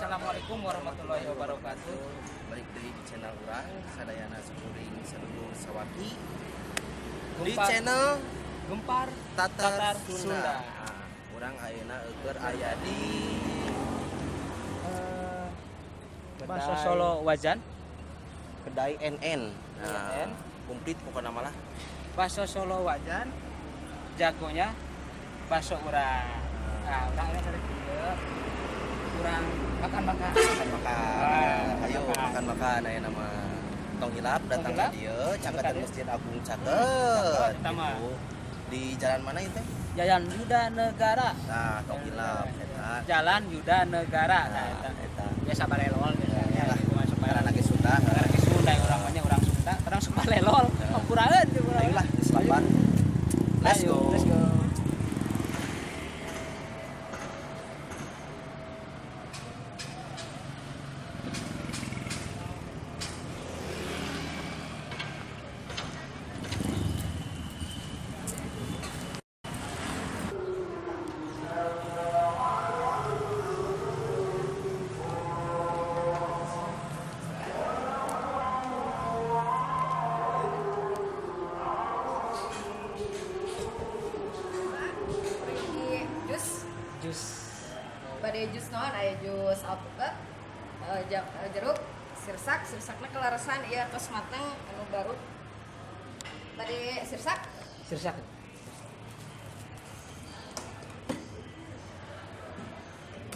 Assalamualaikum warahmatullahi wabarakatuh. Balik deui di channel urang sadayana, simkuring sadulur sawaki di Gempar. Channel Gempar Tatar, Tatar Sunda. Sunda. Nah, urang ayeuna eueur aya di Bakso Solo Wajan. Kedai NN. Nah, NN. Komplit pokoknya malah. Bakso Solo Wajan. Jagonya bakso urang. Nah, urang ini dari dieu. Urang makan-makan. Makan. Ah, Ayo makan. Makan-makan aya nama tong hilap datang hilap. Ka dieu caket Ka dieu. Masjid Agung caket. Caket, eta mah. Gitu. Di jalan mana itu? Jalan Yuda Negara. Nah, tong hilap eta. Jalan Yuda Negara. Nah, Nah, eta. eta. Biasa balelol biasanya. Ya lah. Gitu, masuk Karena lagi Sunda. Karena ke Sunda, urang mah orang Sunda, orang suka lelol, hampuraeun. Ayolah, selamat. Let's Ayo, go. let's go. Pergi jus. Jus. Pada jus naon? Aya jus alpukat, jeruk, sirsak, sirsakna kelarasan ieu tos mateng anu baru. Bade sirsak? Sirsak.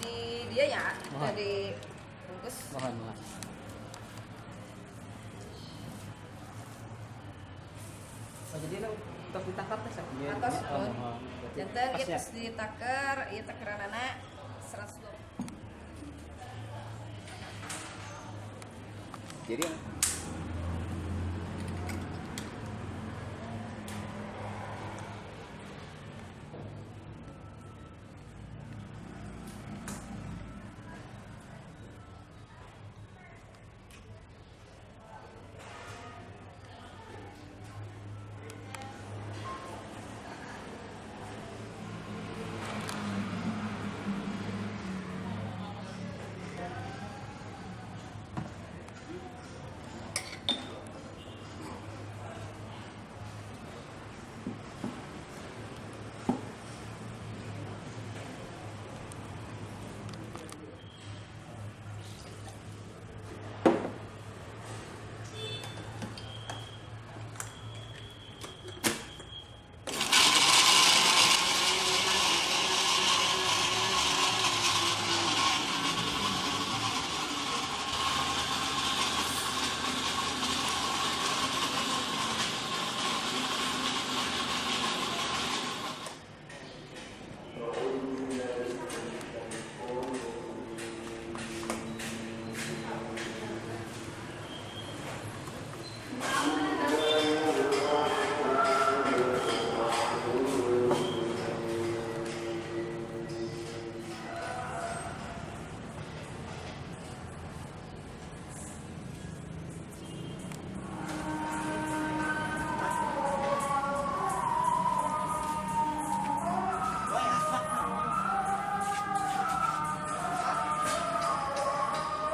Di dia ya, Mohon. Dari bungkus. Mohon, mohon. Oh, jadi lo tos ditakar teh sakieu. Atos, Oh, mohon. mohon. Berarti Janten ieu pas ya? Tos ditaker, ieu takeranana 120. Jadi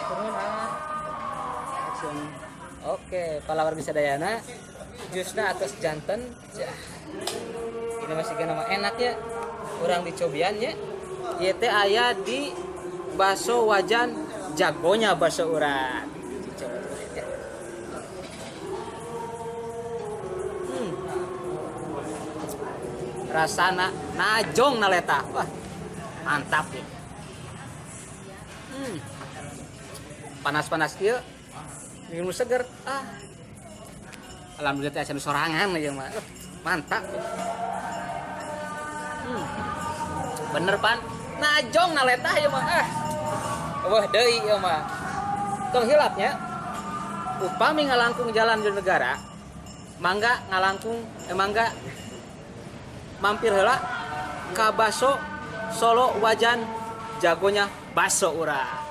Turun ah. Langsung. Oke, palawargi sadayana jusna atos janten. Jah. Ini masih nama enak ya. Urang dicobian ya. Ieu teh aya di Bakso Wajan, jagonya bakso urat. Dicoba tuh ya. Rasana najong naleta. Wah, mantap ya. Panas-panas kieu minum seger. Ah. Alhamdulillah teh asa sorangan aja mah. Mantap. Bener pan. Najong naleta ieu mah. Ah. Wah deui ieu mah. Tong hilapnya. Upami ngalangkung jalan di negara, mangga ngalangkung mangga mampir heula ka Baso Solo Wajan, jagonya baso urat.